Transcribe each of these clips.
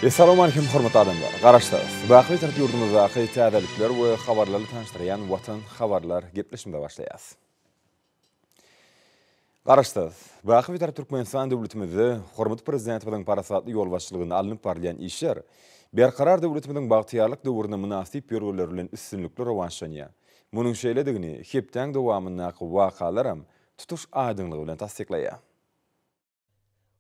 Essalawmaleýkim hormatly adamlar! Garaşsyz, baky Bitarap ýurdumyzdaky täzelikler we habarlarly tanyşdyrýan Watan habarlar gepleşigimize başlaýas. Garaşsyz, baky Bitarap Türkmenistan döwletimizde hormatly Prezidentimiziň parasatly ýolbaşçylygynda alnyp barylýan işler Berkarar döwletimiziň bagtyýarlyk döwründe mynasyp ýörgünler bilen üstünlikli rowaçlanýar. Munuň şeýledigini hepdäň dowamyndaky wakalaram tutuş aýdyňlygy bilen tassyklaýar.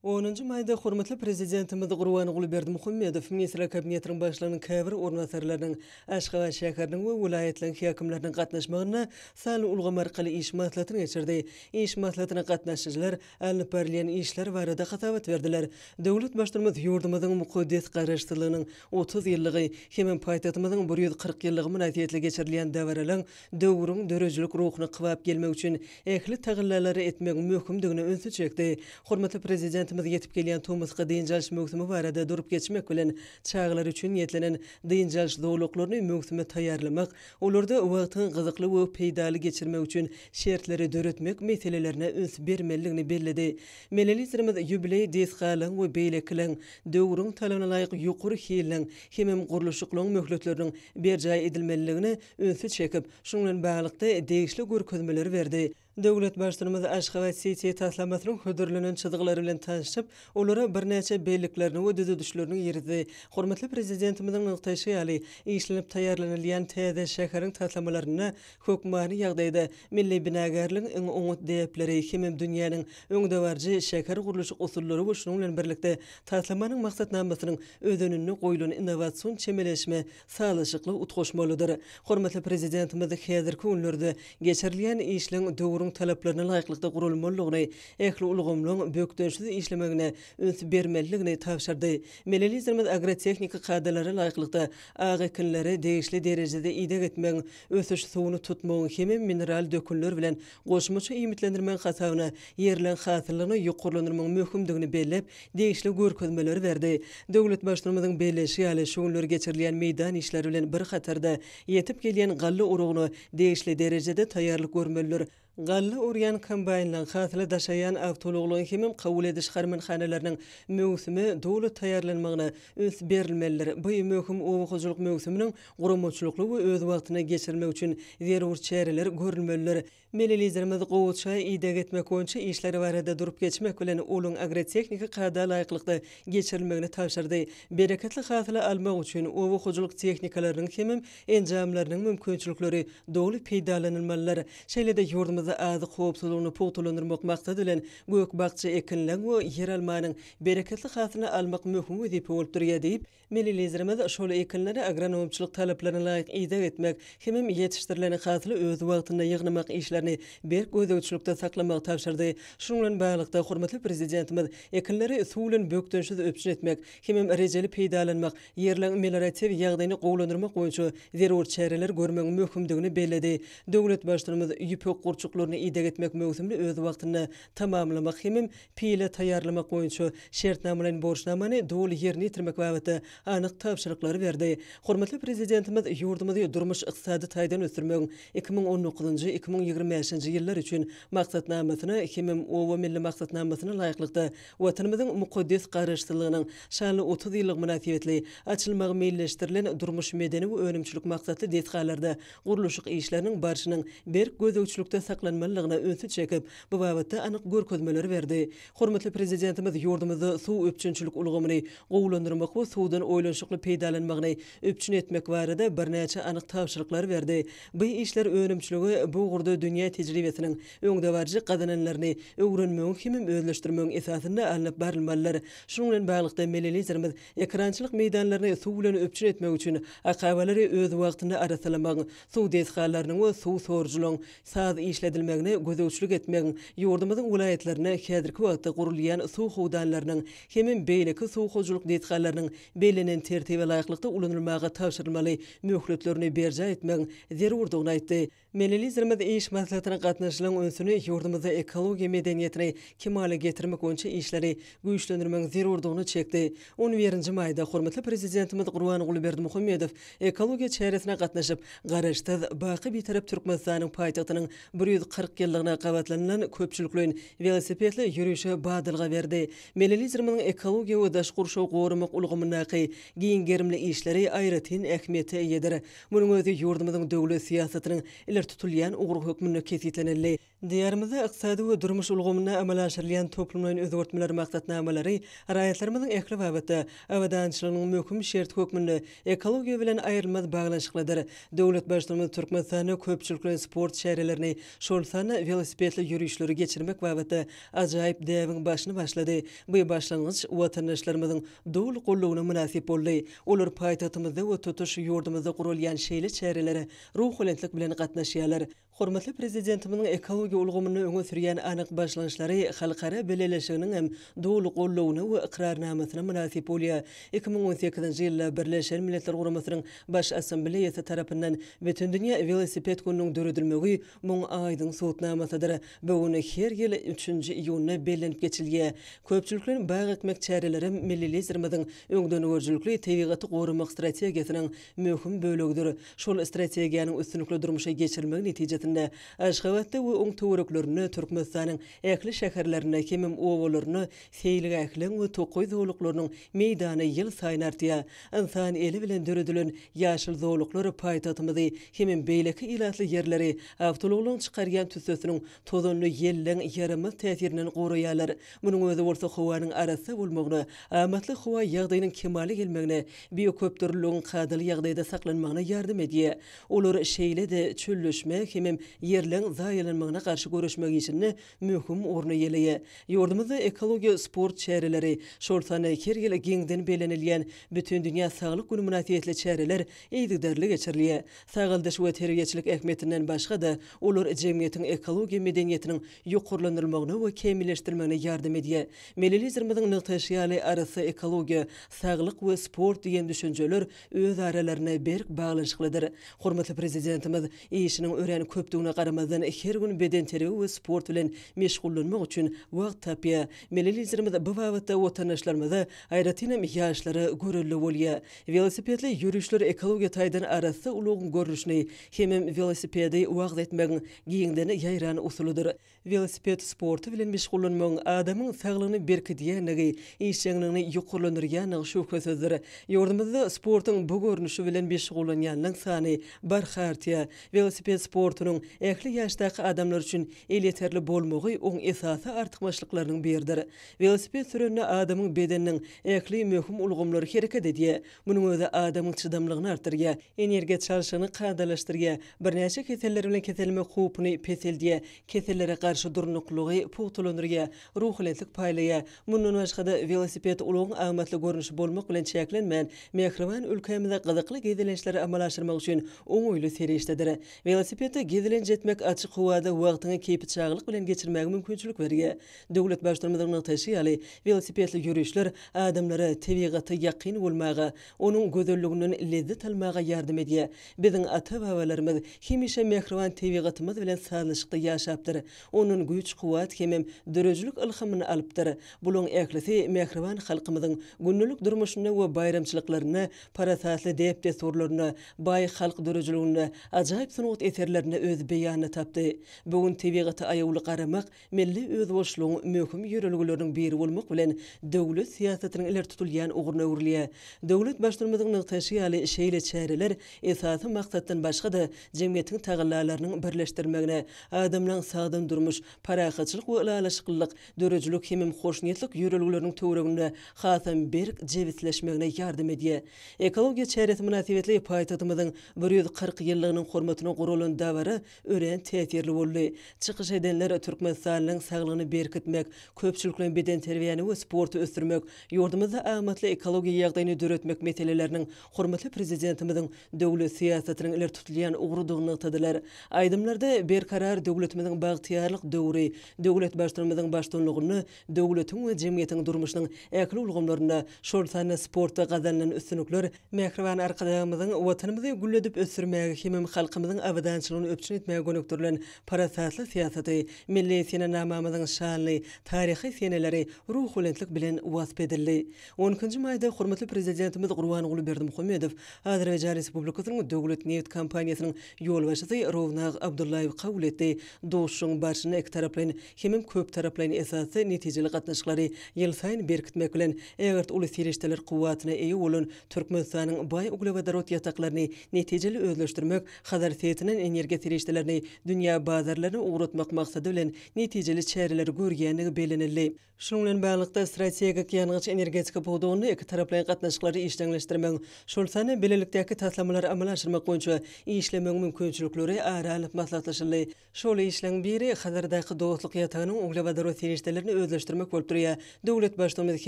Onunjy maýda hormatly Prezidentimiz Gurbanguly Berdimuhamedow Ministrler Kabinetiniň Başlygynyň käbir orunbasarlarynyň, Aşgabat şäheriniň we welaýatlaryň häkimleriniň gatnaşmagynda sanly ulgam arkaly iş maslahatyny geçirdi. Iş maslahatyna gatnaşyjylar alnyp barylýan işler barada hasabat berdiler. Döwlet Baştutanymyz ýurdumyzyň mukaddes Garaşsyzlygynyň 30 ýyllygy hemem paýtagtymyzyň 140 ýyllygy mynasybetli geçirilýän dabaralaryň döwrüň döredijilik ruhuna kybap gelmek üçin ähli tagallalary etmegiň möhümdigine ünsi çekdi. Hormatly Prezidentimiz ýetip gelýän tomusky dynç alyş möwsümi barada durup geçmek bilen, çagalar üçin niýetlenen dynç alyş zolaklaryny möwsüme taýýarlamak, olarda wagtyňy gyzykly we peýdaly geçirmek üçin şertleri döretmek meselelerine üns bermelidigini belledi. Milli Liderimiz ýubileý desgalaryň we beýlekileriň döwrüň talabyna laýyk ýokary hiliniň hemem gurluşyklaryň möhletleriniň berjaý edilmelidigine ünsi çekip, şunuň bilen baglylykda degişli görkezmeleri berdi. Döwlet Baştutanymyz Aşgabat-siti taslamasynyň hödürlenen çyzgylary bilen tanşyp, olara birnäçe belliklerini we düzedişlerini girizdi. Hormatly Prezidentimiziň nygtaýşy ýaly, işlenip taýýarlanylýan täze şäheriň taslamalarynda hökmany ýagdaýda milli binagärligiň iň oňat däpleri hemem dünýäniň öňdebaryjy şäher gurluşyk usullary we şunuň bilen birlikde taslamanyň maksatnamasynyň özeninde goýlan innowasion çemeleşme sazlaşykly utgaşmalydyr. Hormatly Prezidentimiz häzirki günlerde geçirilýän işleň döwrüň talaplaryna laýyklykda guralmalydygyny, ähli ulgamlaryň bökdençsiz işlemegine üns bermelidigini tabşyrdy. Milli Liderimiz agrotehniki kadalara laýyklykda ak ekinlere degişli derejede ideg etmegiň, ösüş suwuny tutmagyň hemem mineral dökünler bilen goşmaça iýmitlendirmegiň hasabyna ýerleň hasyllygyny ýokarlandyrmagyň möhümdigini belläp, degişli görkezmeleri berdi. Döwlet Baştutanymyzyň belleýşi ýaly, şu günler geçirilýän meýdan işleri bilen bir hatarda, ýetip gelýän galla oragyna degişli derejede taýýarlyk görmelidir. Galla orýan kombaýnlaryň, hasyly daşaýan awtoulaglaryň hemem kabul ediş harmanhanalarynyň möwsüme doly taýýarlanmagyna üns berilmelidir. Bu möhüm oba hojalyk möwsüminiň guramaçylykly we öz wagtynda geçirilmegi üçin zerur çäreler görülmelidir. Milli Liderimiz gowaça ideg etmek boýunça işler barada durup geçmek bilen, olaryň agrotehniki kada laýyklykda geçirilmegini tabşyrdy. Bereketli hasyly almak üçin oba hojalyk tehnikalarynyň hemem enjamlarynyň mümkinçilikleri doly peýdalanylmalydyr. Şeýle-de ýurdumyzda azyk howpsuzlygyny pugtalandyrmak maksady bilen, gök-bakja ekinleň we ýeralmanyň bereketli hasylyny almak möhüm wezipe bolup durýar diýip, Milli Liderimiz şol ekinlere agronomçylyk talaplaryna laýyk ideg etmek hemem ýetişdirilen hasyly öz wagtynda ýygnamak işlerini berk gözegçilikde saklamagy tabşyrdy. Şunuň bilen baglylykda, hormatly Prezidentimiz ekinleri suw bilen bökdençsiz üpjün etmek hemem rejeli peýdalanmak, ýerleň melioratiw ýagdaýyny gowulandyrmak boýunça zerur çäreleri görmegiň möhümdigini belledi. Döwlet Baştutanymyz ýüpek gurçuklaryny ideg etmek möwsümini öz wagtynda tamamlamak hemem pile taýýarlamak boýunça şertnamalaýyn borçnamany doly ýerine ýetirmek babatda anyk tabşyryklary berdi. Hormatly Prezidentimiz ýurdumyzy durmuş-ykdysady taýdan ösdürmegiň 2019-njy, 2025-nji ýyllar üçin Maksatnamasyna hemem Oba milli maksatnamasyna laýyklykda Watanymyzyň mukaddes Garaşsyzlygynyň şanly 30 ýyllygy mynasybetli açylmagy meýilleşdirilen durmuş-medeni we önümçilik maksatly desgalarda gurluşyk işleriniň barşynyň berk gözegçilikde saklanmalydygyna ünsi çekip, bu babatda anyk görkezmeleri berdi. Hormatly Prezidentimiz ýurdumyzda suw üpjünçilik ulgamyny gowulandyrmak we suwdan oýlanyşykly peýdalanmagyny üpjün etmek barada birnäçe anyk tabşyryklary berdi. Bu işler önümçilige bu ugurda dünýä tejribesiniň öňdebaryjy gazananlaryny öwrenmegiň hemem özleşdirmegiň esasynda alnyp barylmalydyr. Şunuň bilen baglylykda, milli Liderimiz Ekerançylyk meýdanlaryny suw bilen üpjün etmek üçin akabalary öz wagtynda arassalamagyň, suw desgalarynyň we suw sorujylaryň saz işledilmegine gözegçilik etmegiň, ýurdumyzyň welaýatlarynda häzirki wagtda gurulýan suw howdanlarynyň hemem beýleki suw hojalyk desgalarynyň bellenen tertibe laýyklykda ulanylmaga tabşyrylmaly möhletlerini berjaý etmegiň zerurdygyny aýtdy. Milli Liderimiz iş maslahatyna gatnaşyjylaryň ünsüni ýurdumyzda ekologiýa medeniýetini kemala getirmek boýunça işleri güýçlendirmegiň zerurdygyna çekdi. On birinji maýda hormatly Prezidentimiz Gurbanguly Berdimuhamedow ekologiýa çäresine gatnaşyp, Garaşsyz, baky Bitarap Türkmenistanyň paýtagtynyň 100. 140 ýyllygyna gabatlanylan köpçülikleýin welosipedli ýörişe badalga berdi. Milli Liderimiziň ekologiýa we daşky gurşawy goramak ulgamyndaky giň gerimli işleri aýratyn ähmiýete eýedir. Munuň özi ýurdumyzyň döwlet syýasatynyň ileri tutulýan ugry hökmünde kesgitlenildi. Diýarymyzda ykdysady we durmuş ulgamynda amala aşyrylýan toplumlaýyn özgertmeler maksatnamalary raýatlarymyzyň ähli babatda abadançylygynyň möhüm şerti hökmünde ekologiýa bilen aýrylmaz baglanyşyklydyr. Döwlet Baştutanymyz Türkmenistanda köpçülikleýin sport çärelerini, şol sanda welosipedli ýörişleri geçirmek babatda ajaýyp däbiň başyny başlady. Bu başlangyç watandaşlarymyzyň doly goldawyna mynasyp boldy. Olar paýtagtymyzda we tutuş ýurdumyzda guralýan şeýle çärelere ruhubelentlik bilen gatnaşýarlar. Hormatly Prezidentimiziň ekologiýa ulgamynda öňe sürýän anyk başlangyçlary halkara bileleşiginiň hem doly goldawyna we ykrarnamasyna mynasyp bolýar. 2018-nji ýylda Birleşen Milletler Guramasynyň Baş Assambleýasy tarapyndan Bütindünýä welosiped gününiň döredilmegi muň aýdyň subutnamasydyr. Bu gün her ýyl üçünji iýunda bellenip geçilýär. Köpçülikleýin bag ekmek çärelerem milli Liderimiziň öňdengörüjilikli tebigaty goramak strategiýasynyň möhüm bölegidir. Şol strategiýanyň üstünlikli durmuşa geçirilmegi netijesinde, Aşgabatda we oň töwereklerinde, Türkmenistanyň ähli şäherlerinde hemem obalarynda seýilgähleň we tokaý zolaklarynyň meýdany ýylsaýyn artýar. Ynsan eli bilen döredilen ýaşyl zolaklar paýtagtymyzy hemem beýleki ilatly ýerleri awtoulaglaryň çykarýan tüssesiniň, tozanly ýelleň ýaramaz täsirinden goraýarlar. Munuň özi bolsa howanyň arassa bolmagyna, amatly howa ýagdaýynyň kemala gelmegine, bioköpdürlüligiň kadaly ýagdaýda saklanmagyna ýardam edýär. Olar şeýle-de çölleşmä hemem ýerleň zaýalanmagyna garşy göreşmek işinde möhüm orny eýeleýär. Ýurdumyzda ekologiýa sport çäreleri, şol sanda her ýyl giňden bellenilýän Bütindünýä saglyk güni mynasybetli çäreler yzygiderli geçirilýär. Sagaldyş we terbiýeçilik ähmiýetinden başga-da, olar jemgyýetiň ekologiýa medeniýetiniň ýokarlandyrylmagyna we kämilleşdirilmegine ýardam edýär. Milli Liderimiziň nygtaýşy ýaly, arassa ekologiýa, saglyk we sport diýen düşünjeler öz aralarynda berk baglanyşyklydyr. Hormatly Prezidentimiz işiniň örän köpdügine garamazdan, her gün bedenterbiýe we sport bilen meşgullanmak üçin wagt tapýar. Milli Liderimiz bu babatda watandaşlarymyza, aýratynam, ýaşlara görelde bolýar. Welosipedli ýörişler ekologiýa taýdan arassa ulagyň görnüşini hemem welosipedi wagyz etmegiň giňden ýaýran usulydyr. Welosiped sporty bilen meşgullanmagyň adamyň saglygyny berkidýändigi, işjeňligini ýokarlandyrýandygy şübhesizdir. Ýurdumyzda sportuň bu görnüşi bilen meşgullanýanlaryň sany barha artýar. Welosiped sportunyň ähli ýaşdaky adamlar üçin elýeterli bolmagy oň esasy artykmaçlyklarynyň biridir. Welosiped sürende adamyň bedeniniň ähli möhüm ulgamlary hereket edýär. Munuň özi adamyň çydamlygyny artdyrýar, energiýa çalşygyny kadalaşdyrýar, birnäçe keseller bilen keselmek howpuny peseldýär, kesellere garşy durnuklylygy pugtalandyrýar, ruhubelentlik paýlaýar. Mundan başga-da, welosiped ulagyň amatly görnüşi bolmak bilen çäklenmän, mähriban ülkämize gyzykly gezelençleri amala aşyrmak üçin oňaýly serişdedir. Welosipedde gezelenç etmek açyk howada wagtyňy keýpiçaglyk bilen geçirmäge mümkinçilik berýär. Döwlet Baştutanymyzyň nygtaýşy ýaly, welosipedli ýörişler adamlara tebigata ýakyn bolmaga, onuň gözelliginden lezzet almaga ýardam edýär. Biziň ata-babalarymyz hemişe mähriban tebigatymyz bilen sazlaşykda ýaşapdyr, ondan güýç-kuwwat hemem döredijilik ylhamyny alypdyr. Bularyň ählisi mähriban halkymyzyň gündelik durmuşynda we baýramçylyklarynda, parasatly däp-dessurlarynda, baý halk döredijiliginde, ajaýyp sungat eserlerinde öz beýanyny tapdy. Bu gün tebigata aýawly garamak milli özboluşlygyň möhüm ýörelgeleriniň biri bolmak bilen, döwlet syýasatynyň ileri tutulýan ugruna öwrülýär. Döwlet Baştutanymyzyň nygtaýşy ýaly, şeýle çäreler esasy maksatdan başga-da, jemgyýetiň tagallalarynyň birleşdirilmegine, adamlaryň sagdyn durmuş, parahatçylyk we ylalaşyklylyk, döredijilik hemem hoşniýetlik ýörelgeleriniň töwereginde hasam berk jebisleşmegine ýardam edýär. Ekologiýa çäresi mynasybetli paýtagtymyzyň 140 ýyllygynyň hormatyna guralan dabara örän täsirli boldy. Çykyş edenler türkmenistanlylaryň saglygyny berkitmek, köpçülikleýin bedenterbiýäni we sporty ösdürmek, ýurdumyzda amatly ekologiýa ýagdaýyny döretmek meseleleriniň hormatly Prezidentimiziň döwlet syýasatynyň ileri tutulýan ugrudygyny nygtadylar. Aýdymlarda Berkarar döwletimiziň bagtyýarlyk döwri, döwlet Baştutanymyzyň baştutanlygynda döwletiň we jemgyýetiň durmuşynyň ähli ulgamlarynda, şol sanda sportda gazanylan üstünlikler, Mähriban Arkadagymyzyň Watanymyzy gülledip ösdürmäge hemem halkymyzyň abadançylygyny üpjün. üpjün etmäge gönükdirilen parasatly syýasaty, milli senenamamyzyň şanly taryhy seneleri ruhubelentlik bilen wasp edildi. On ikinji maýda hormatly Prezidentimiz Gurbanguly Berdimuhamedow Azerbaýjan Respublikasynyň Döwlet nebit kompaniýasynyň ýolbaşçysy Rownag Abdullaýewi kabul etdi. Duşuşygyň barşynda ikitaraplaýyn hemem köptaraplaýyn esasda netijeli gatnaşyklary ýylsaýyn berkitmek bilen, ägirt uly serişdeler kuwwatyna eýe bolan Türkmenistanyň baý uglewodorod ýataklaryny netijeli özleşdirmek, Hazar sebitinden energiýa serişdelerini dünýä bazarlaryna ugratmak maksady bilen netijeli çäreleri görýändigi bellenildi. Şunuň bilen baglylykda, strategik ýangyç-energetika pudagynda ikitaraplaýyn gatnaşyklary işjeňleşdirmegiň, şol sanda bilelikdäki taslamalary amala aşyrmak boýunça işlemegiň mümkinçilikleri ara alnyp maslahatlaşyldy. Şol işleň biri Hazardaky Dostluk ýatagynyň uglewodorod serişdelerini özleşdirmek bolup durýar. Döwlet Baştutanymyz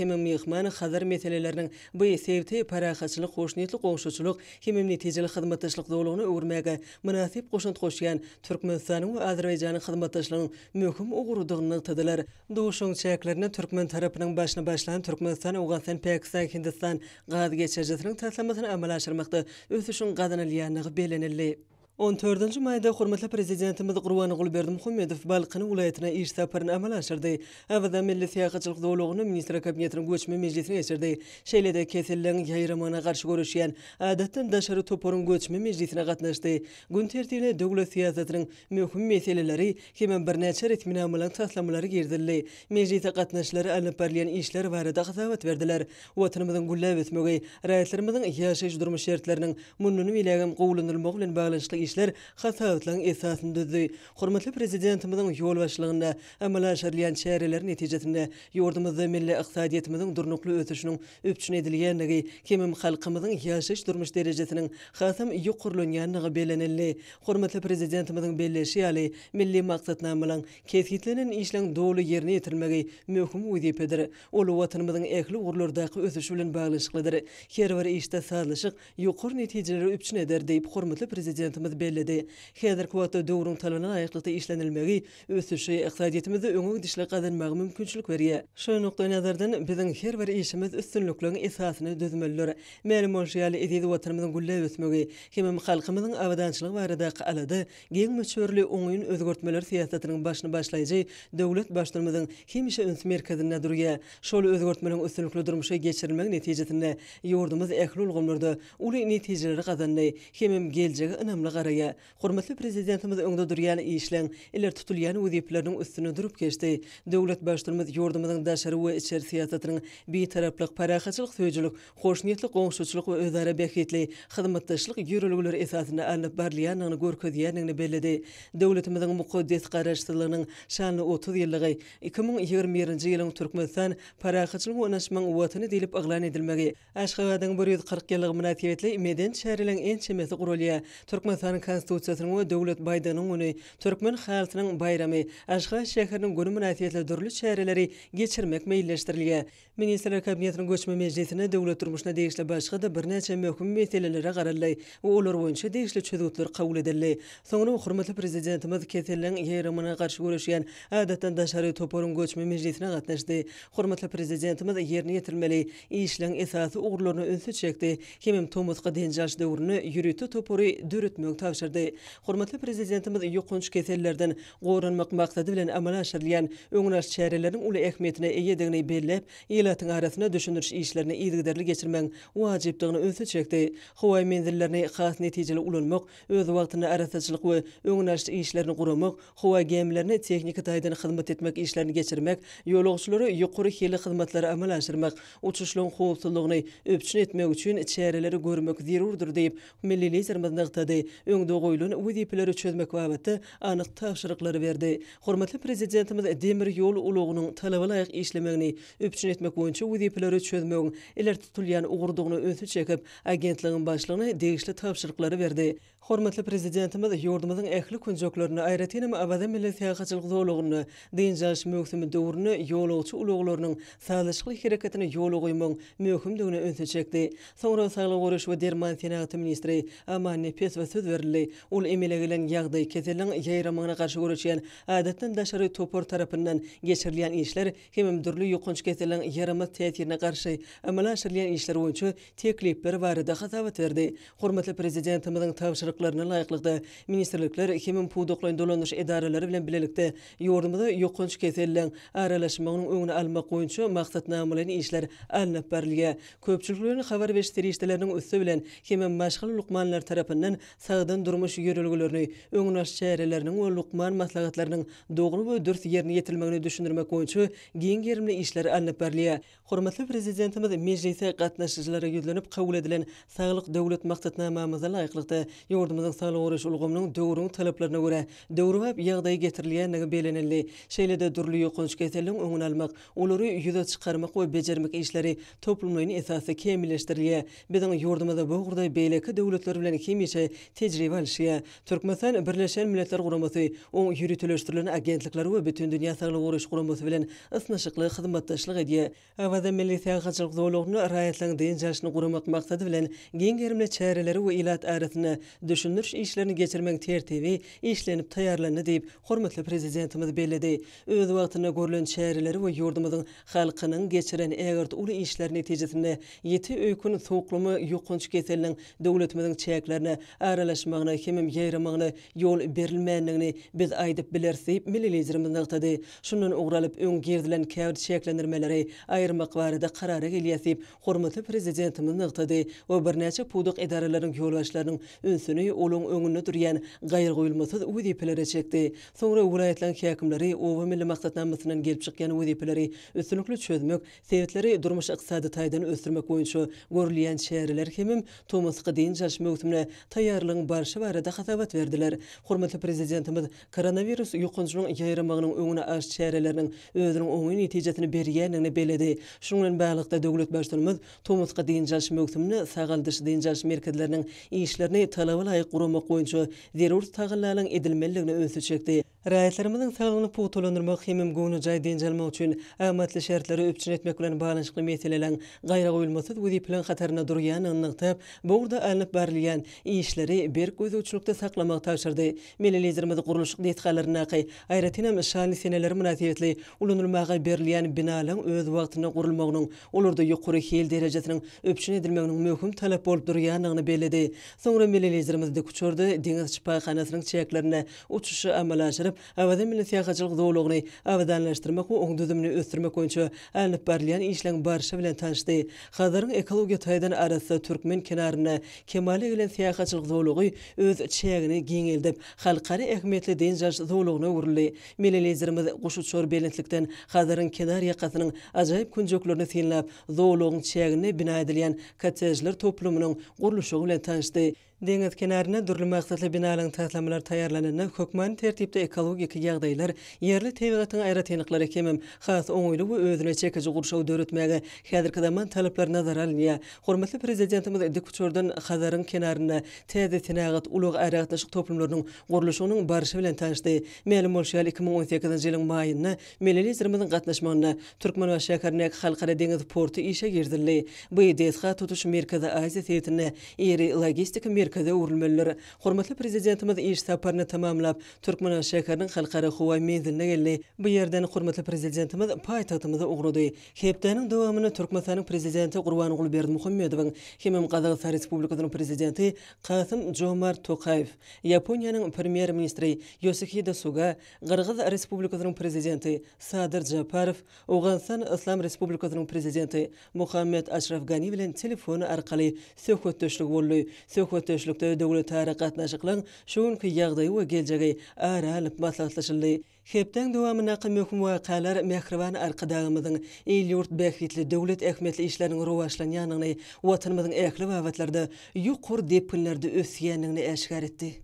hemem myhman Hazar meseleleriniň bu sebiti parahatçylyk, hoşniýetli goňşuçylyk hemem netijeli hyzmatdaşlyk zolagyna öwürmäge mynasyp goşant goşýan Türkmenistanyň we Azerbaýjanyň hyzmatdaşlygynyň möhüm ugrudygyny nygtadylar. Duşuşygyň çäklerinde türkmen tarapynyň başyny başlan Türkmenistan, Owganystan, Pakistan, Hindistan gaz geçirijisiniň taslamasyny amala aşyrmakda ösüşiň gazanylýandygy bellenildi. On dördünji maýda hormatly Prezidentimiz Gurbanguly Berdimuhamedow Balkan welaýatyna iş saparyny amala aşyrdy. Awaza milli syýahatçylyk zolagynda Ministrler Kabinetiniň göçme mejlisini geçirdi. Şeýle-de keselleň ýaýramagyna garşy göreşýän Adatdan daşary toparyň göçme mejlisine gatnaşdy. Gün tertibine döwlet syýasatynyň möhüm meseleleri hemem birnäçe resminamalaryň taslamalary girizildi. Mejlise gatnaşyjylar alnyp barylýan işler barada hasabat berdiler. Watanymyzyň gülläp ösmegi, raýatlarymyzyň ýaşaýyş-durmuş şertleriniň mundan beýlägem gowulandyrylmagy bilen baglanyşykly işler hasabatlaryň esasyny düzdi. Hormatly Prezidentimiziň ýolbaşçylygynda amala aşyrylýan çäreler netijesinde ýurdumyzda milli ykdysadyýetimiziň durnukly ösüşiniň üpjün edilýändigi hemem halkymyzyň ýaşaýyş-durmuş derejesiniň hasam ýokarlanýandygy bellenildi. Hormatly Prezidentimiziň belleýşi ýaly, milli maksatnamalaryň, kesgitlenen işleň doly ýerine ýetirilmegi möhüm wezipedir. Ol Watanymyzyň ähli ugurlardaky ösüşi bilen baglanyşyklydyr. Her bir işde sazlaşyk ýokary netijeleri üpjün eder diýip, hormatly Prezidentimiz belledi. Häzirki wagtda döwrüň talabyna laýyklykda işlenilmegi ösüşi, ykdysadyýetimizde öňe gidişligi gazanmaga mümkinçilik berýär. Şu nukdaýnazardan, biziň her bir işimiz üstünlikleriň esasyny düzmelidir. Mälim bolşy ýaly, eziz Watanymyzyň gülläp ösmegi hemem halkymyzyň abadançylygy baradaky alada giň möçberli oňyn özgertmeler syýasatynyň başyny başlaýjy döwlet Baştutanymyzyň hemişe üns merkezinde durýar. Şol özgertmeleriň üstünlikli durmuşa geçirilmegi netijesinde ýurdumyz ähli ulgamlarda uly netijeleri gazandy hemem geljege ynamly garaýar. Hormatly Prezidentimiz öňde durýan işleň, ileri tutulýan wezipeleriniň üstünde durup geçdi. Döwlet Baştutanymyz ýurdumyzyň daşary we içeri syýasatynyň Bitaraplyk, parahatçylyk söýüjilik, hoşniýetli goňşuçylyk we özara bähbitli hyzmatdaşlyk ýörelgeleri esasynda alnyp barylýandygyny görkezýändigini belledi. Döwletimiziň mukaddes Garaşsyzlygynyň şanly 30 ýyllygy, 2021-nji ýylyň Türkmenistan, parahatçylygyň we ynanyşmagyň Watany diýlip yglan edilmegi, Aşgabadyň 140 ýyllygy mynasybetli medeni çäreleriň ençemesi guralýar. Türkmenistanyň Konstitusiýasynyň we Döwlet baýdagynyň güni, Türkmen halysynyň baýramy, Aşgabat şäheriniň güni mynasybetli dürli çäreleri geçirmek meýilleşdirilýär. Ministrler Kabinetiniň göçme mejlisinde döwlet durmuşyna degişli başga-da birnäçe möhüm meselelere garaldy we olar boýunça degişli çözgütler kabul edildi. Soňra hormatly Prezidentimiz keselleň ýaýramyna garşy göreşýän Adatdan daşary toparyň göçme mejlisine gatnaşdy. Hormatly Prezidentimiz ýerine ýetirilmeli işleň esasy ugurlaryna ünsi çekdi hemem tomusky dynç alyş döwründe ýörite topary döretmegi tabşyrdy. Hormatly Prezidentimiz ýokanç kesellerden goranmak maksady bilen amala aşyrylýan öňüni alyş çäreleriniň uly ähmiýetine eýedigini belläp, ilatyň arasynda düşündiriş işlerini yzygiderli geçirmegiň wajypdygyna ünsi çekdi. Howa menzillerini has netijeli ulanmak, öz wagtynda arassaçylyk we öňüni alyş işlerini guramak, howa gämilerine tehniki taýdan hyzmat etmek işlerini geçirmek, ýolagçylara ýokary hilli hyzmatlary amala aşyrmak, uçuşlaryň howpsuzlygyny üpjün etmek üçin çäreleri görmek zerurdyr diýip, Milli Liderimiz nygtady, öňde goýlan wezipeleri çözmek babatda anyk tabşyryklary berdi. Hormatly Prezidentimiz demir ýol ulagynyň talaba laýyk işlemegini üpjün etmek boýunça wezipeleri çözmegiň ileri tutulýan ugurdygyna ünsi çekip, agentligiň başlygyna degişli tabşyryklary berdi. Hormatly Prezidentimiz ýurdumyzyň ähli künjeklerinde, aýratynam Awaza milli syýahatçylyk zolagynda dynç alyş möwsümi döwründe ýolagçy ulaglarynyň sazlaşykly hereketini ýola goýmagyň möhümdigine ünsi çekdi. Soňra saglygy goraýyş we derman senagaty ministri Aman Nepesowa söz berildi. berildi. Ol emele gelen ýagdaý, keseliň ýaýramagyna garşy göreşýän adatdan daşary topar tarapyndan geçirilýän işler hemem dürli ýokanç keseliň ýaramaz täsirine garşy amala aşyrylýan işler boýunça teklipler barada hasabat berdi. Hormatly Prezidentimiziň tabşyryklaryna laýyklykda, ministrlikler hemem pudaklaýyn dolandyryş edaralary bilen bilelikde ýurdumyza ýokanç keselleriň aralaşmagynyň öňüni almak boýunça maksatnamalaýyn işler alnyp barylýar. Köpçülikleýin habar beriş serişdeleriniň üsti bilen hemem maşgala lukmanlary tarapyndan sagdyn durmuş ýörelgelerini, öňüni alyş çäreleriniň we lukman maslahatlarynyň dogry we dürs ýerine ýetirilmegini düşündirmek boýunça giň gerimli işler alnyp barylýar. Hormatly Prezidentimiz mejlise gatnaşyjylara ýüzlenip, kabul edilen Saglyk Döwlet maksatnamamyza laýyklykda, ýurdumyzyň saglygy goraýyş ulgamynyň döwrüň talaplaryna görä, döwrebap ýagdaýa getirilýändigi bellenildi. Şeýle-de dürli ýokanç keselleriň öňüni almak, olary ýüze çykarmak we bejermek işleri toplumlaýyn esasda kämilleşdirilýär. Biziň ýurdumyz bu ugurda beýleki döwletler bilen hemişe tejribe alyşýar. Türkmenistan Birleşen Milletler Guramasy, oň ýöriteleşdirilen agentlikleri we Bütindünýä Saglygy Goraýyş Guramasy bilen ysnyşykly hyzmatdaşlyk edýär. Awaza milli syýahatçylyk zolagynda raýatlaryň dynç alşyny guramak maksady bilen giň gerimli çäreleri we ilat arasynda düşündiriş işlerini geçirmegiň tertibi işlenip taýýarlandy diýip, hormatly Prezidentimiz belledi. Öz wagtynda görlen çäreleri we ýurdumyzyň halkynyň geçiren ägirt uly işleri netijesinde ýiti öýkün sowuklama ýokanç keseliniň döwletimiziň çäklerine aralaşmagyna hemem ýaýramagyna ýol berilmändigini biz aýdyp bileris diýip, milli Liderimiz nygtady. Şundan ugur alyp, öň girizilen käbir çäklendirmeleri aýyrmak barada karara gelýäs diýip, hormatly Prezidentimiz nygtady we birnäçe pudak edaralarynyň ýolbaşçylarynyň ünsüni olaryň öňünde durýan gaýragoýulmasyz wezipelere çekdi. Soňra welaýatlaryň häkimleri Oba milli maksatnamasyndan gelip çykýan wezipeleri üstünlikli çözmek, sebitleri durmuş-ykdysady taýdan ösdürmek boýunça görülýän çäreler hemem tomusky dynç alyş möwsümine taýýarlygyň barşy barada hasabat berdiler. Hormatly Prezidentimiz koronawirus ýokanjynyň ýaýramagynyň öňüni alyş çäreleriniň özüniň oňyn netijesini berýändigini belledi. Şunuň bilen baglylykda, döwlet Baştutanymyz Tomusky dynç alyş möwsüminde sagaldyş-dynç alyş merkezleriniň işlerini talaba laýyk guramak boýunça zerur tagallalaryň edilmelidigine ünsi çekdi. Raýatlarymyzyň saglygyny pugtalandyrmak hemem göwnejaý dynç almak üçin amatly şertleri üpjün etmek bilen baglanyşykly meseleleriň gaýragoýulmasyz wezipeleriň hatarynda durýandygyny nygtap, bu ugurda alnyp barylýan işleri berk gözegçilikde saklamagy tabşyrdy. Milli Liderimiz gurluşyk desgalaryndaky, aýratynam, şanly seneler mynasybetli ulanylmaga berilýän binalaryň öz wagtynda gurulmagynyň olarda ýokary hil derejesiniň üpjün edilmeginiň möhüm talap bolup durýandygyny belledi. Soňra milli Liderimiz dikuçarda deňiz şypahanasynyň çäklerinde uçuşy amala aşyryp, Awaza milli syýahatçylyk zolagyny abadanlaşdyrmak we oň düzümini ösdürmek boýunça alnyp barylýan işleň barşy bilen tanyşdy. Hazaryň ekologiýa taýdan arassa türkmen kenarynda kemala gelen syýahatçylyk zolagy öz çägini giňeldip, halkara ähmiýetli dynç alyş zolagyna öwrüldi. Milli Liderimiz guşuçar belentlikden Hazaryň kenar ýakasynyň ajaýyp künjeklerini synlap, zolagyň çäginde bina edilýän kottejler toplumynyň gurluşygy bilen tanyşdy. Deňiz kenarynda dürli maksatly binalaryň taslamalary taýýarlananda, hökmany tertipde ekologik ýagdaýlar, ýerli tebigatyň aýratynlyklary hemem has oňaýly we özüne çekiji gurşawy döretmäge häzirki zaman talaplary nazara alynýar. Hormatly Prezidentimiz dikuçardan Hazaryň kenarynda täze senagat, ulag-aragatnaşyk toplumlarynyň gurluşygynyň barşy bilen tanyşdy. Mälim bolşy ýaly, 2018-nji ýylyň maýynda Milli Liderimiziň gatnaşmagynda Türkmenbaşy şäherindäki Halkara deňiz porty işe girizildi. Bu desga tutuş Merkezi Aziýa sebitinde iri logistika merkeze öwrülmelidir. Hormatly Prezidentimiz iş saparyny tamamlap, Türkmenbaşy şäheriniň Halkara howa menziline geldi. Bu ýerden hormatly Prezidentimiz paýtagtymyza ugrady. Hepdäniň dowamynda Türkmenistanyň Prezidenti Gurbanguly Berdimuhamedowyň hemem Gazagystan Respublikasynyň Prezidenti Kasym-Jomart Tokaýew, Ýaponiýanyň Premýer-ministri Ýosihide Suga, Gyrgyz Respublikasynyň Prezidenti Sadyr Japarow, Owganystan Yslam Respublikasynyň Prezidenti Muhammet Aşraf Gani bilen telefon arkaly söhbetdeşligi boldy. Söhbetdeşlikde döwletara gatnaşyklaryň şu günki ýagdaýy we geljegi ara alnyp maslahatlaşyldy. Hepdäň dowamyndaky möhüm wakalar mähriban Arkadagymyzyň il-ýurt bähbitli, döwlet ähmiýetli işleriniň rowaçlanýandygyny, Watanymyzyň ähli babatlarda ýokary depginlerde ösýändigini äşgär etdi.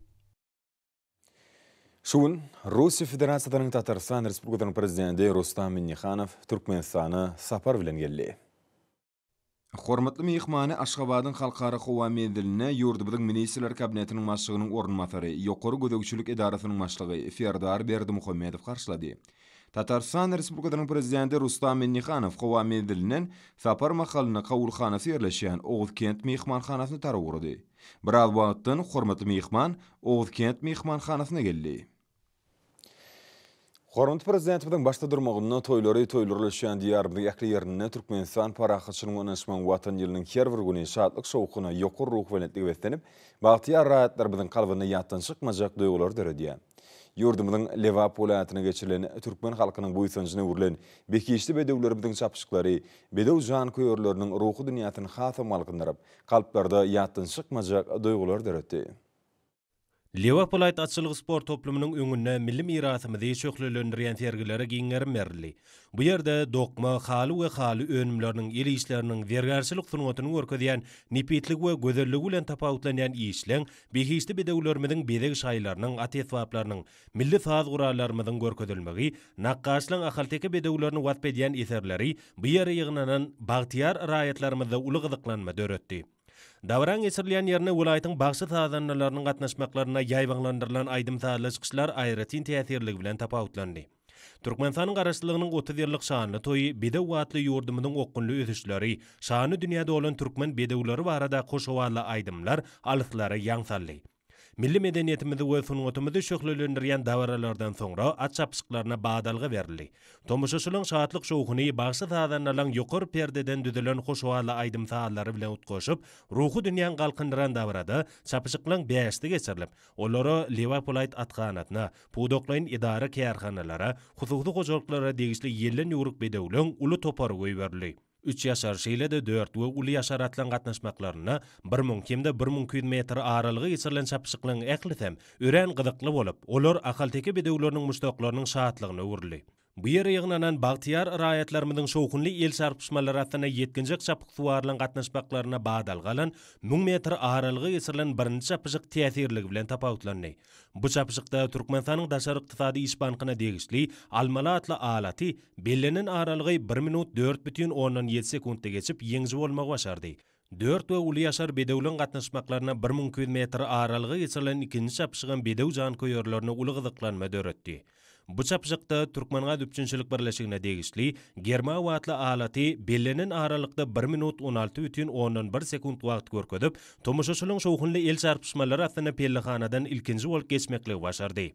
Şu gün Russiýa Federasiýasynyň Tatarystan Respublikasynyň Prezidenti Rustam Minnihanow Türkmenistana sapar bilen geldi. Hormatly myhmany Aşgabadyň Halkara howa menzilinde ýurdumyzyň Ministrler Kabinetiniň Başlygynyň orunbasary, Ýokary gözegçilik edarasynyň başlygy Serdar Berdimuhamedow garşylady. Tatarystan Respublikasynyň Prezidenti Rustam Minnihanow howa menzilinden sapar mahalynda kabulhanasy ýerleşýän Oguzkent myhmanhanasyna tarap ugrady. Biraz wagtdan hormatly myhman Oguzkent myhmanhanasyna geldi. Hormatly Prezidentimiziň başda durmagynda toýlary toýlarlaşýan Diýarymyzyň ähli ýerinde Türkmenistan parahatçylygyň we ynanyşmagyň Watany ýylynyň her bir güni şatlyk-şowhuna, ýokary ruhubelentlige beslenip, bagtyýar raýatlarymyzyň kalbynda ýatdan çykmajak duýgulary döredýär. Ýurdumyzyň Lebap welaýatynda geçirilen türkmen halkynyň buýsanjyna öwrülen behişdi bedewlerimiziň çapyşyklary bedew janköýerleriniň ruhy dünýäsini hasam galkyndyryp, kalplarda ýatdan çykmajak duýgulary döretdi. Lebap welaýat atçylyk sport toplumynyň öňünde milli mirasymyzy şöhlelendirýän sergilere giň gerim berildi. Bu ýerde dokma, haly we haly önümleriniň, el işleriniň, zergärçilik sungatyny görkezýän nepisligi we gözelligi bilen tapawutlanýan işleň, behişdi bedewlerimiziň bezeg şaýlarynyň, at esbaplarynyň, milli saz gurallarymyzyň görkezilmegi, nakgaşlaryň ahalteke bedewlerini wasp edýän eserleri bu ýere ýygnanan bagtyýar raýatlarymyzda uly gyzyklanma döretdi. Dabaraň geçirilýän ýerine welaýatyň bagşy-sazandalarynyň gatnaşmaklarynda ýaýbaňlandyrylan aýdym-sazly çykyşlar aýratyn täsirligi bilen tapawutlandy. Türkmenistanyň Garaşsyzlygynyň 30 ýyllyk şanly toýy, bedew atly ýurdumyzyň okgunly ösüşleri, şany dünýä dolan türkmen bedewleri barada hoş owazly aýdymlar alyslara ýaň saldy. Milli medeniýetimizi we sungatymyzy şöhlelendirýän dabaralardan soňra at çapyşyklaryna badalga berildi. Tomaşaçylaryň şatlyk-şowhuny bagşy-sazandalaryň ýokary perdeden düzülen hoş owazly aýdym-sazlary bilen utgaşyp, ruhy dünýäňi galkyndyran dabarada çapyşyklaryň bäşisi geçirilip, olara Lebap welaýat athanasyna, pudaklaýyn edara-kärhanalara, hususy hojalyklara degişli ýelden ýüwrük bedewleň uly topary goýberildi. Üç ýaşar, şeýle-de dört we uly ýaşar atlaryň gatnaşmaklarynda 1000 hem-de 1200 metr aralyga geçirilen çapyşyklaryň ählisem örän gyzykly bolup, olar ahalteke bedewleriniň muşdaklarynyň şatlygyna öwrüldi. Bu ýere ýygnanan bagtyýar raýatlarymyzyň şowhunly el çarpyşmalary astynda ýetginjek çapyksuwarlaryň gatnaşmaklarynda badalga alan 1000 metr aralyga geçirilen birinji çapyşyk täsirligi bilen tapawutlandy. Bu çapyşykda Türkmenistanyň Daşary ykdysady iş bankyna degişli Almaly atly alaty bellenen aralygy bir minut 4,7 sekuntda geçip, ýeňiji bolmagy başardy. Dört we uly ýaşar bedewleň gatnaşmaklaryna 1200 metr aralyga geçirilen ikinji çapyşygam bedew janköýerlerinde uly gyzyklanma döretdi. Bu çapyşykda Türkmengaz üpjünçilik birleşigine degişli Germaw atly alaty bellenen aralykda bir minut 16,1 sekunt wagt görkezip, tomaşaçylaryň şowhunly el çarpyşmalary astynda pellehanadan ilkinji bolup geçmekligi başardy.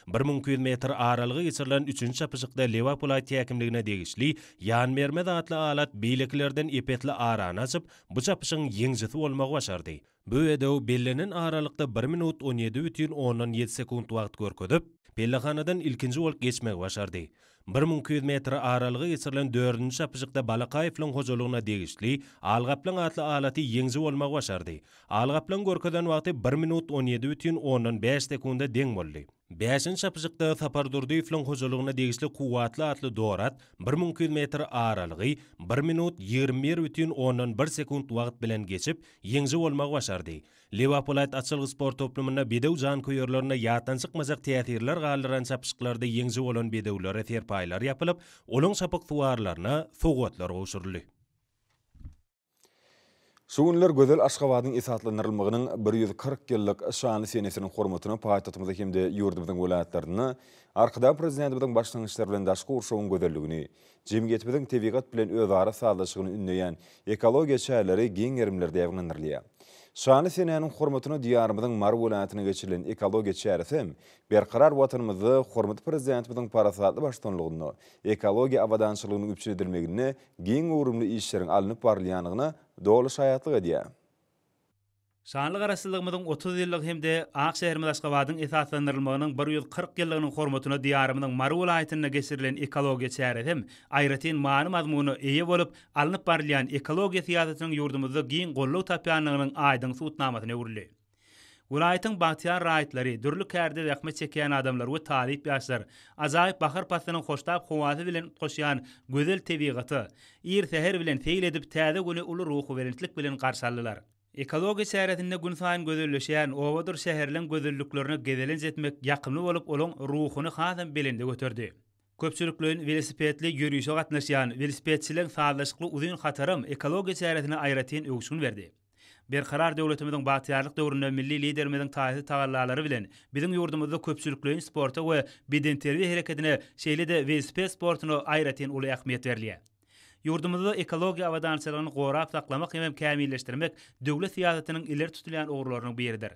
1200 metr aralyga geçirilen üçünji çapyşykda Lebap welaýat häkimligine degişli Ýanbermez atly alat beýlekilerden ep-esli arany açyp, bu çapyşygyň ýeňijisi bolmagy başardy. Bu bedew bellenen aralykda bir minut 17,7 sekunt wagt görkezip, pellehanadan ilkinji bolup geçmegi başardy. 1200 metr aralyga geçirilen dördünji çapyşykda Balakaýewliň hojalygyna degişli Algaplaň atly alaty ýeňiji bolmagy başardy. Algaplaň görkezen wagty bir minut 17,5 sekunda deň boldy. Bäşinji çapyşykda Sapar Durdyýewliň hojalygyna degişli Kuwwatly atly dor at 1200 metr aralygy bir minut 21,1 sekunt wagt bilen geçip, ýeňiji bolmagy başardy. Lebap welaýat atçylyk sport toplumynda bedew janköýerlerinde ýatdan çykmajak täsirler galdyran çapyşyklarda ýeňiji bolan bedewlere serpaýlar ýapylyp, olaň çapyksuwarlaryna sowgatlar gowşuryldy. Şu günler gözel Aşgabadyň esaslandyrylmagynyň 140 ýyllyk şanly senesiniň hormatyna paýtagtymyzda hem-de ýurdumyzyň welaýatlarynda Arkadag Prezidentimiziň başlangyçlary bilen daşky gurşawyň gözelligini, jemgyýetimiziň tebigat bilen özara sazlaşygyny ündeýän ekologiýa çäreleri giň gerimlerde ýaýbaňlandyrylýar. Şanly senäniň hormatyna Diýarymyzyň Mary welaýatynda geçirilen ekologiýa çäresi hem Berkarar Watanymyzda hormatly Prezidentimiziň parasatly baştutanlygynda ekologiýa abadançylygynyň üpjün edilmeginde giň göwrümli işleriň alnyp barylýandygyna doly şaýatlyk edýär. Şanly Garaşsyzlygymyzyň 30 ýyllygy hem-de ak şäherimiz Aşgabadyň esaslandyrylmagynyň 140 ýyllygynyň hormatyna Diýarymyzyň Mary welaýatynda geçirilen ekologiýa çäresi hem aýratyn many-mazmuna eýe bolup, alnyp barylýan ekologiýa syýasatynyň ýurdumyzda giň goldaw tapýandygynyň aýdyň subutnamasyna öwrüldi. Welaýatyň bagtyýar raýatlary, dürli kärde zähmet çekýän adamlar we talyp ýaşlar ajaýyp bahar paslynyň hoştap howasy bilen utgaşýan gözel tebigata ir säher bilen seýil edip, täze güni uly ruhubelentlik bilen garşy aldylar. Ekologiýa çäresinde günsaýyn gözelleşýän obadyr şäherleň gözelliklerine gezelenç etmek ýakymly bolup, olaň ruhuny hasam belende göterdi. Köpçülikleýin welosipedli ýörişe gatnaşýan welosipedçileň sazlaşykly uzyn hataram ekologiýa çäresine aýratyn öwüşgin berdi. Berkarar döwletimiziň bagtyýarlyk döwründe milli Liderimiziň taýsyz tagallalary bilen biziň ýurdumyzda köpçülikleýin sporta we bedenterbiýe hereketine, şeýle-de welosiped sportuna aýratyn uly ähmiýet berilýär. Ýurdumyzda ekologiýa abadançylygyny gorap saklamak hemem kämilleşdirmek döwlet syýasatynyň ileri tutulýan ugurlarynyň biridir.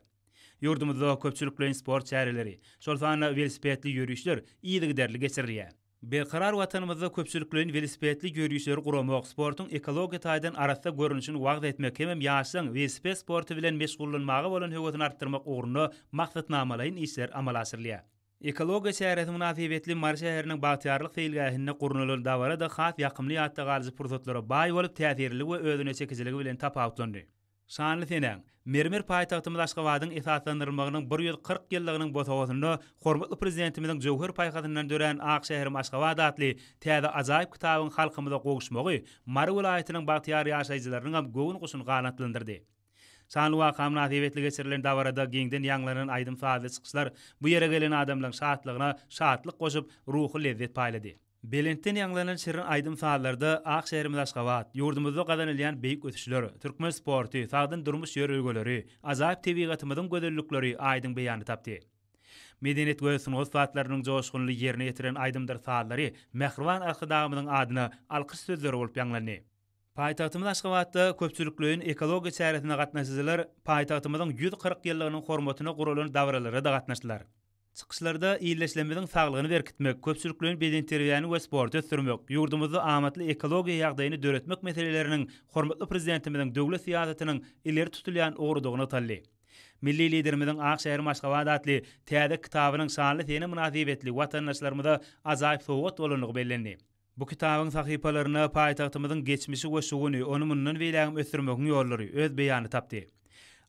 Ýurdumyzda köpçülikleýin sport çäreleri, şol sanda welosipedli ýörişler yzygiderli geçirilýär. Berkarar Watanymyzda köpçülikleýin welosipedli ýörişleri guramak, sportuň ekologiýa taýdan arassa görnüşini wagyz etmek hemem ýaşlaryň welosiped sporty bilen meşgullanmaga bolan höwesini artdyrmak ugrunda maksatnamalaýyn işler amala aşyrylýar. Ekologiýa çäresi mynasybetli Mary şäheriniň Bagtyýarlyk seýilgähinde gurnalan dabara-da has ýakymly ýatda galyjy pursatlara baý bolup, täsirliligi we özüne çekijiligi bilen tapawutlandy. Şanly senäň, mermer paýtagtymyz Aşgabadyň esaslandyrylmagynyň 140 ýyllygynyň bosagasynda hormatly Prezidentimiziň jöwher paýhasyndan dörän Ak şäherim Aşgabat atly täze ajaýyp kitabyň halkymyza gowuşmagy Mary welaýatynyň bagtyýar ýaşaýjylarynyňam göwün guşuny ganatlandyrdy. Şanly waka mynasybetli geçirilen dabarada giňden ýaňlanan aýdym-sazly çykyşlar bu ýere gelen adamlaryň şatlygyna şatlyk goşup, ruhy lezzet paýlady. Belentden ýaňlanan şirin aýdym-sazlarda ak şäherimiz Aşgabat, ýurdumyzda gazanylýan beýik ösüşler, türkmen sporty, sagdyn durmuş ýörelgeleri, ajaýyp tebigatymyzyň gözellikleri aýdyň beýanyny tapdy. Medeniýet we sungat ussatlarynyň joşgunly ýerine ýetiren aýdymdyr sazlary mähriban Arkadagymyzyň adyna alkyş sözleri bolup ýaňlandy. Paýtagtymyz Aşgabatda köpçülikleýin ekologiýa çäresine gatnaşyjylar paýtagtymyzyň 140 ýyllygynyň hormatyna guralan dabaralara-da gatnaşdylar. Çykyşlarda ildeşlerimiziň saglygyny berkitmek, köpçülikleýin bedenterbiýäni we sporty ösdürmek, ýurdumyzda amatly ekologiýa ýagdaýyny döretmek meseleleriniň hormatly Prezidentimiziň döwlet syýasatynyň ileri tutulýan ugrudygy nygtaldy. Milli Liderimiziň Ak şäherim Aşgabat atly täze kitabynyň şanly sene mynasybetli watandaşlarymyza ajaýyp sowgat bolandygy bellendi. Bu kitabyň sahypalarynda paýtagtymyzyň geçmişi we şu güni, ony mundan beýlägem ösdürmegiň ýollary öz beýanyny tapdy.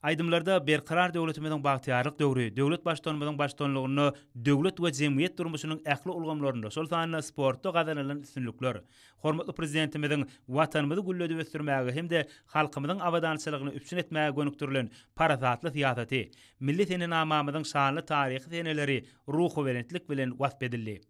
Aýdymlarda Berkarar döwletimiziň bagtyýarlyk döwri, döwlet Baştutanymyzyň baştutanlygynda döwlet we jemgyýet durmuşynyň ähli ulgamlarynda, şol sanda sportda gazanylan üstünlikler, hormatly Prezidentimiziň Watanymyzy gülledip ösdürmäge hem-de halkymyzyň abadançylygyny üpjün etmäge gönükdirilen parasatly syýasaty, milli senenamamyzyň şanly taryhy seneleri ruhubelentlik bilen wasp edildi.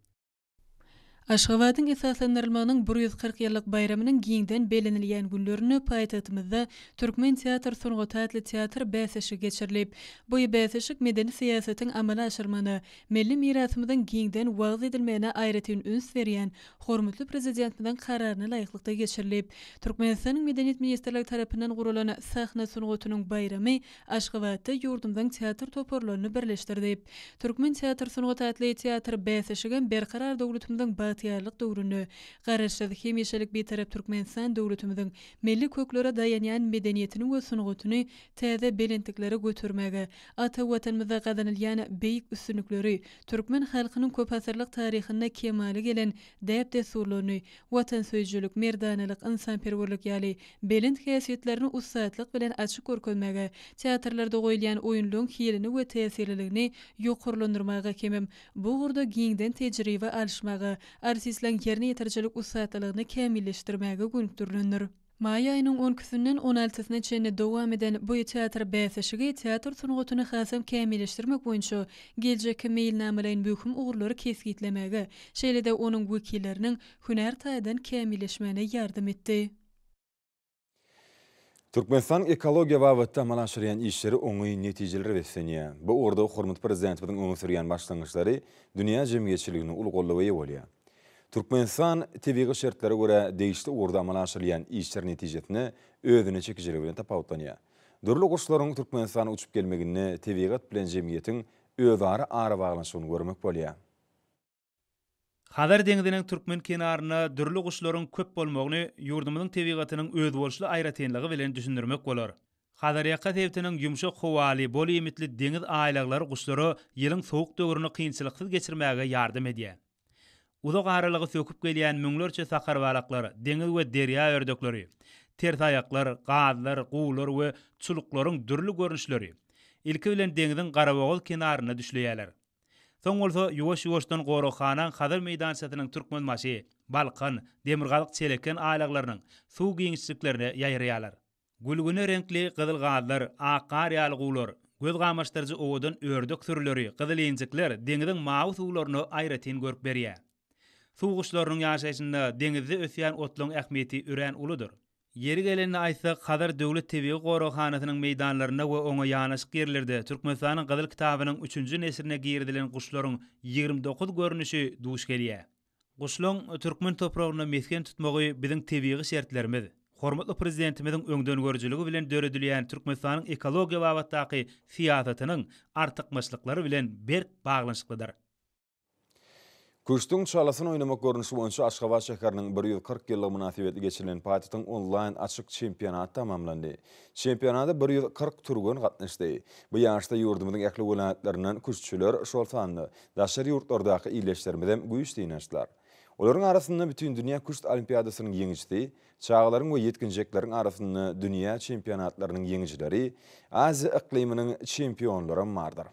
Aşgabadyň esaslandyrylmagynyň 140 ýyllyk baýramynyň giňden bellenilýän günlerinde paýtagtymyzda Türkmen teatr sungaty atly teatr bäsleşigi geçirilip, bu bäsleşik medeni syýasatyň amala aşyrylmagyna, milli mirasymyzyň giňden wagyz edilmegine aýratyn üns berýän hormatly Prezidentimiziň Kararyna laýyklykda geçirilip, Türkmenistanyň Medeniýet ministrligi tarapyndan guralan sahna sungatynyň baýramy Aşgabatda ýurdumyzyň teatr toparlaryny birleşdirdi. Türkmen teatr sungaty atly teatr bäsleşigem Berkarar döwletimiziň bagtyýarlyk döwründe Garaşsyz, hemişelik Bitarap Türkmenistan döwletimiziň milli köklere daýanýan medeniýetini we sungatyny täze belentliklere götermäge, ata Watanymyzda gazanylýan beýik üstünlikleri, türkmen halkynyň köpasyrlyk taryhynda kemala gelen däp-dessurlaryny, watansöýüjilik, merdanalyk, ynsanperwerlik ýaly belent häsiýetlerini ussatlyk bilen açyp görkezmäge, teatrlarda goýulýan oýunlaryň hilini we täsirliligini ýokarlandyrmaga hemem bu ugurda giňden tejribe alyşmaga, artistleriň ýerine ýetirijilik ussatlylygyny kämilleşdirmäge gönükdirilendir. Maý aýynyň on ikisinden on altysyna çenli dowam eden bu teatr bäsleşigi teatr sungatyny hasam kämilleşdirmek boýunça geljekki meýilnamalaýyn möhüm ugurlary kesgitlemäge, şeýle-de onuň wekilleriniň hünär taýdan kämilleşmegine ýardam etdi. Türkmenistanyň ekologiýa babatda amala aşyrýan işleri oňyn netijelere beslenýär. Bu ugurda hormatly Prezidentimiziň öňe sürýän başlangyçlary dünýä jemgyýetçiliginde uly goldawa eýe bolýar. Türkmenistan tebigy şertlere görä degişli ugurda amala aşyrylýan işler netijesinde özüne çekijiligi bilen tapawutlanýar. Dürli guşlaryň Türkmenistana uçup gelmeginde tebigat bilen jemgyýetiň özara arabaglanyşygyny görmek bolýar. Hazar deňziniň türkmen kenarynda dürli guşlaryň köp bolmagyny ýurdumyzyň tebigatynyň özboluşly aýratynlygy bilen düşündirmek bolar. Hazarýaka sebitiniň ýumşak howaly, bol iýmitli deňiz aýlaglary guşlara ýylyň sowuk döwrüni kynçylyksyz geçirmäge ýardam edýär. Uzak aralygy söküp gelýän müňlerçe sakarbalaklar, deňiz we derýa ördekleri, tersaýaklar, gazlar, guwlar we çuluklaryň dürli görnüşleri, ilki bilen deňziň Garabogaz kenarynda düşleýärler. Soň bolsa ýuwaş-ýuwaşdan goraghanaň Hazar meýdançasynyň Türkmenbaşy, Balkan, Demirgazyk Çeleken aýlaglarynyň suw giňişliklerine ýaýraýarlar. Gülgüne reňkli gyzyl gazlar, ak gar ýaly guwlar, göz gamaşdyryjy owadan ördek sürüleri, gyzylinjikler deňziň mawy suwlaryna aýratyn görk berýär. Suw guşlarynyň ýaşaýşynda deňizde ösýän otlaryň ähmiýeti örän uludyr. Ýeri gelende aýtsak, Hazar döwlet tebigy goraghanasynyň meýdanlarynda we oňa ýanaşyk ýerlerde Türkmenistanyň Gyzyl kitabynyň üçünji neşirine girizilen guşlaryň 29 görnüşi duş gelýär. Guşlaň türkmen topragynda mesgen tutmagy biziň tebigy şertlerimiz, hormatly Prezidentimiziň öňdengörüjiligi bilen döredilýän Türkmenistanyň ekologiýa babatdaky syýasatynyň artykmaçlyklary bilen berk baglanyşyklydyr. Küştüň çalasyn oýnamak görnüşi boýunça Aşgabat şäheriniň 140 ýyllygy mynasybetli geçirilen paýtagtyň onlaýn açyk çempionaty tamamlandy. Çempionata 140 türgen gatnaşdy. Bu ýaryşda ýurdumyzyň ähli welaýatlaryndan küştçüler, şol sanda daşary ýurtlardaky ildeşlerimizem güýç synanyşdylar. Olaryň arasynda Bütindünýä küşt olimpiadasynyň ýeňijisi, çagalaryň we ýetginjekleriň arasynda dünýä çempionatlarynyň ýeňijileri, Aziýa yklymynyň çempionlaram bardyr.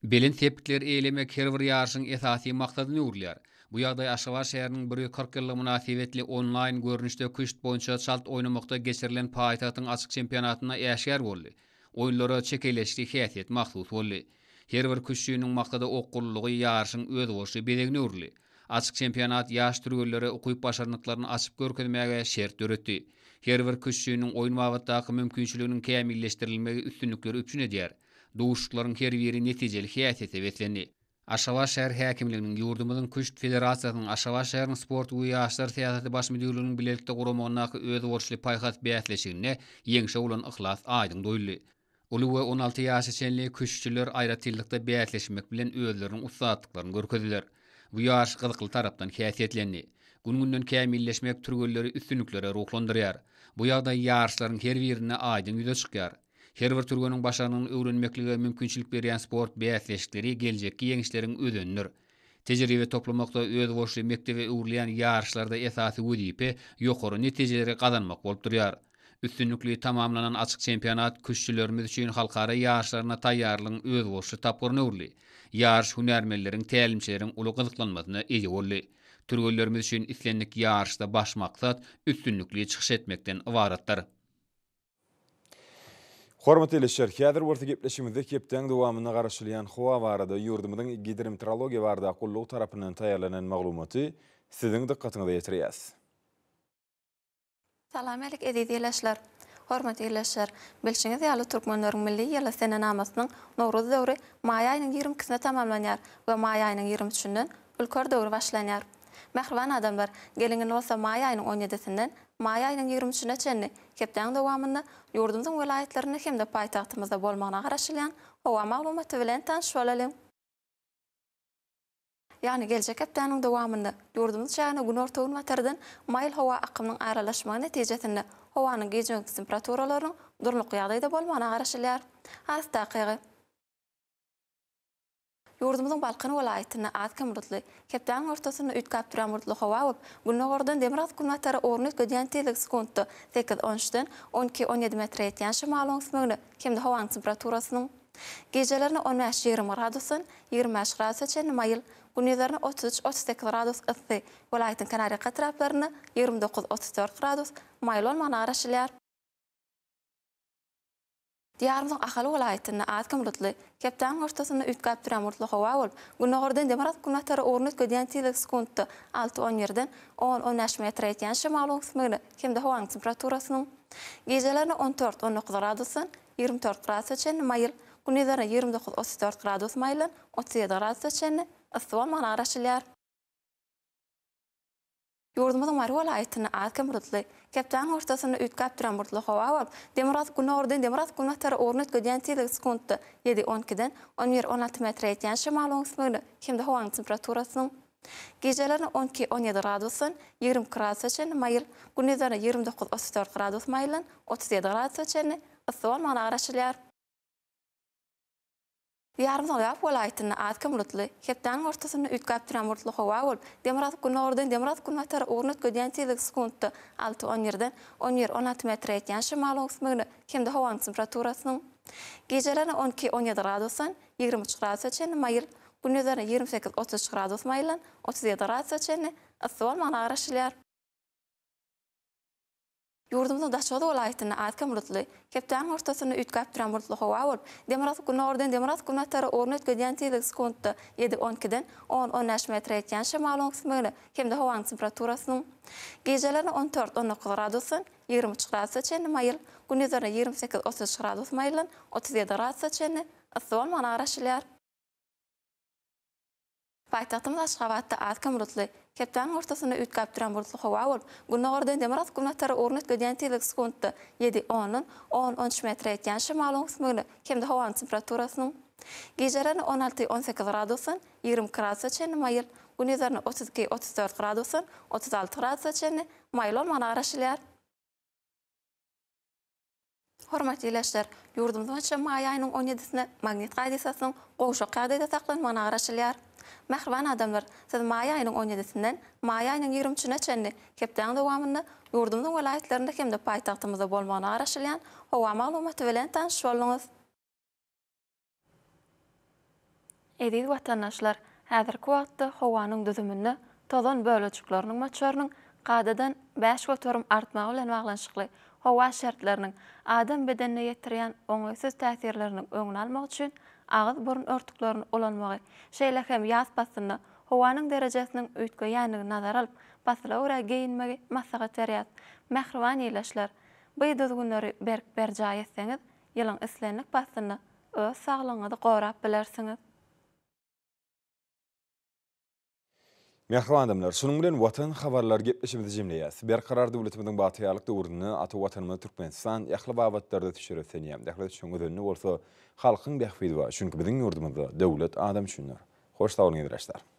Belent sepgitleri eýelemek her bir ýaryşyň esasy maksadyna öwrülýär. Bu ýagdaý Aşgabat şäheriniň 140 ýyllygy mynasybetli onlaýn görnüşde küşt boýunça çalt oýnamakda geçirilen paýtagtyň açyk çempionatynda äşgär boldy. Oýunlara çekeleşikli häsiýet mahsus boldy. Her bir küştçiniň maksada okgunlylygy ýaryşyň özboluşly bezegine öwrüldi. Açyk çempionat ýaş türgenlere ukyp-başarnyklaryny açyp görkezmäge şert döretdi. Her bir küştçiniň oýun babatdaky mümkinçiliginiň kämilleşdirilmegi üstünlikleri üpjün edýär. Duşuşyklaryň her biri netijeli häsiýete beslendi. Aşgabat şäher häkimliginiň, ýurdumyzyň Küşt federasiýasynyň, Aşgabat şäheriniň Sport we ýaşlar syýasaty baş müdirliginiň bilelikde guramagyndaky özboluşly paýhas bäsleşiginde ýeňşe bolan yhlas aýdyň duýuldy. Uly we 16 ýaşa çenli küştçüler aýratynlykda bäsleşmek bilen özleriniň ussatlyklaryny görkezdiler. Bu ýaryş gyzykly tarapdan häsiýetlendi. Gün-günden kämilleşmek türgenleri üstünliklere ruhlandyrýar. Bu ýagdaý ýaryşlaryň her birinde aýdyň ýüze çykýar. Her bir türgeniň başarnygyny öwrenmeklige mümkinçilik berýän sport bäsleşikleri geljekki ýeňişleriň özenidir. Tejribe toplamakda özboluşly mekdebe öwrülýän ýaryşlarda esasy wezipe ýokary netijeleri gazanmak bolup durýar. Üstünlikli tamamlanan açyk çempionat küştçülerimiz üçin halkara ýaryşlaryna taýýarlygyň özboluşly tapgyryna öwrüldi. Ýaryş hünärmenleriň, tälimçileriň uly gyzyklanmasyna eýe boldy. Türgenlerimiz üçin islendik ýaryşda baş maksat üstünlikli çykyş etmekden ybaratdyr. Hormatly ildeşler, häzir bolsa gepleşigimizde hepdäň dowamynda garaşylýan howa barada ýurdumyzyň Gidrometeorologiýa baradaky gullugy tarapyndan taýýarlanan maglumaty siziň dykgatyňyza ýetirýäs. Salam älik eziz ildeşler! Hormatly ildeşler! Bilşiňiz ýaly türkmenleriň milli ýyly senenamasynyň Nowruz döwri maý aýynyň 22-sine tamamlanýar we maý aýynyň 23-ünden Ülker döwri başlanýar. Mähriban adamlar, geliň indi bolsa maý aýynyň on ýedisinden maý aýynyň 23-üne çenli hepdäň dowamynda ýurdumyzyň welaýatlarynda hem-de paýtagtymyzda bolmagyna garaşylýan howa maglumaty bilen tanyş bolalyň. Ýagny geljek hepdäniň dowamynda ýurdumyz çägine günorta-günbatardan maýyl howa akymynyň aralaşmagy netijesinde howanyň gije-gündizki temperaturalarynyň durnukly ýagdaýda bolmagyna garaşylýar. Has takygy. Ýurdumyzyň Balkan welaýatynda az-kem bulutly, hepdäniň ortasynda üýtgäp durýan bulutly howa bolup, gündogardan demirgazyk-günbatara ugruny üýtgedýän tizligi sekuntda sekiz, on üçden on iki, on ýedi metre ýetýän şemalyň öwüsmegine hem-de howanyň temperaturasynyň gijelerine on bäş, 20 gradusdan 25 gradusa çenli maýyl, gündizlerine 33, 38 gradus yssy, welaýatyň kenarýaka etraplarynda 29, 34 gradus maýyl bolmagyna garaşylýar. Diýarymyzyň Ahal welaýatynda az-kem bulutly, hepdäniň ortasynda üýtgäp durýan bulutly howa bolup, gündogardan demirgazyk-günbatara ugruny üýtgedýän tizligi sekuntda alty, on birden on, on bäş metre ýetýän şemalyň öwüsmegine hem-de howanyň temperaturasynyň gijelerine on dört, on dokuz gradusdan 24 gradusa çenli maýyl, gündizlerine 29, 34 gradus maýyldan 37 gradusa çenli yssy bolmagyna garaşylýar. Ýurdumyzyň Mary welaýatynda az-kem bulutly, hepdäniň ortasynda üýtgäp duran bulutly howa bolup, demirgazyk-gündogardan demirgazyk-günbatara ugruny üýtgedýän tizligi sekuntda ýedi, on ikiden on bir, on alty metre ýetýän şemalyň öwüsmegine hem-de howanyň temperaturasynyň gijelerine on iki, on ýedi gradusdan 22 gradusa çenli maýyl, gündizlerine 29, 34 gradus maýyldan 37 gradusa çenli yssy bolmagyna garaşylýar. Diýarymyzyň Lebap welaýatynda az-kem bulutly, hepdäniň ortasynda üýtgäp durýan bulutly howa bolup, demirgazyk-gündogardan demirgazyk-günbatara ugruny üýtgedýän tizligi sekuntda alty, on birden on bir, on alty metre ýetýän şemalyň öwüsmegine hem-de howanyň temperaturasynyň gijelerine on iki, on ýedi gradusdan 23 gradusa çenli maýyl, gündizlerine 28, 33 gradus maýyldan 37 gradusa çenli yssy bolmagyna garaşylýar. Ýurdumyzyň Daşoguz welaýatynda az-kem bulutly, hepdäniň ortasynda üýtgäp durýan bulutly howa bolup, demirgazyk-gündogardan demirgazyk-günbatara ugruny üýtgedýän tizligi sekuntda ýedi, on ikiden on, on bäş metre ýetýän şemalyň öwüsmegine hem-de howanyň temperaturasynyň gijelerine on dört, on dokuz gradusdan 23 gradusa çenli maýyl, gündizlerine 28, 33 gradus maýyldan 37 gradusa çenli yssy bolmagyna garaşylýar. Paýtagtymyz Aşgabatda az-kem bulutly, hepdäniň ortasynda üýtgäp duran bulutly howa bolup, gündogardan demirgazyk-günbatara ugruny üýtgedýän tizligi sekuntda ýedi ondan on, on üç metre ýetýän şemalyň öwüsmegine hem-de howanyň temperaturasynyň gijelerine 16, 18 gradusdan 22 gradusa çenli maýyl, gündizlerine 32, 34 gradusdan 36 gradusa çenli maýyl bolmagyna garaşylýar. Hormatly ildeşler, ýurdumyz boýunça maý aýynyň on ýedisinde magnit hadysasynyň gowşak ýagdaýda saklanmagyna garaşylýar. Mähriban adamlar, siz maý aýynyň on ýedisinden maý aýynyň 23 üçüne çenli hepdäniň dowamynda ýurdumyzyň welaýatlarynda hem-de paýtagtymyzda bolmagyna garaşylýan howa maglumaty bilen tanyş bolduňyz. Eziz watandaşlar, häzirki wagtda howanyň düzüminde tozan bölejikleriniň möçberiniň kadadan 5% artmagy bilen baglanyşykly howa şertleriniň adam bedenine ýetirýän oňaýsyz täsirleriniň öňüni almak üçin agyz-burun örtüklerini ulanmagy, şeýle hem ýaz paslynda howanyň derejesiniň üýtgeýändigini nazara alyp, pasyla görä geýinmegi maslahat berýäris. Mähriban ildeşler, bu düzgünleri berk berjaý etseňiz, ýylyň islendik paslynda öz saglygyňyzy gorap bilersiňiz. Mähriban adamlar, şunuň bilen Watan habarlary gepleşigimizi jemleýäs. Berkarar döwletimiziň bagtyýarlyk döwründe ata Watanymyz Türkmenistan ähli babatlarda ösüşlere ösenýär. Ähli ösüşiň özeninde bolsa halkyň bähbidi bar. Çünki biziň ýurdumyzda döwlet adam üçindir. Hoş sag boluň ildeşler.